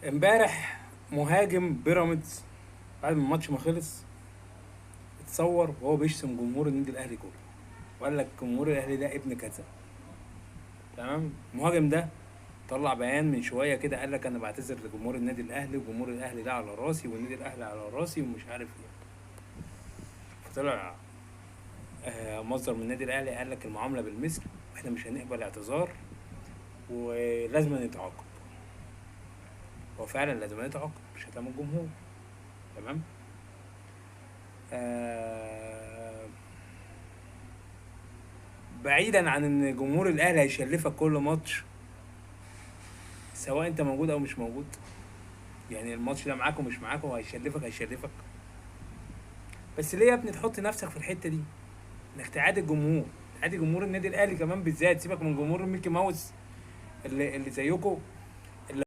امبارح مهاجم بيراميدز بعد ما الماتش ما خلص اتصور وهو بيشتم جمهور النادي الاهلي كله، وقال لك جمهور الاهلي ده ابن كذا. تمام. المهاجم ده طلع بيان من شوية كده، قال لك انا بعتذر لجمهور النادي الاهلي، وجمهور الاهلي ده على راسي، والنادي الاهلي على راسي، ومش عارف ايه. فطلع مصدر من النادي الاهلي قال لك المعاملة بالمثل، واحنا مش هنقبل اعتذار، ولازم نتعاقب. هو فعلا لازم يتعاقب، مش هتعمل الجمهور. تمام. بعيدا عن ان جمهور الاهلي هيشلفك كل ماتش سواء انت موجود او مش موجود، يعني الماتش ده معاك ومش معاك هو هيشلفك. بس ليه يا ابني تحط نفسك في الحتة دي، انك تعادي الجمهور، تعادي جمهور النادي الاهلي كمان بالذات؟ سيبك من جمهور ميكي ماوس اللي زيكم،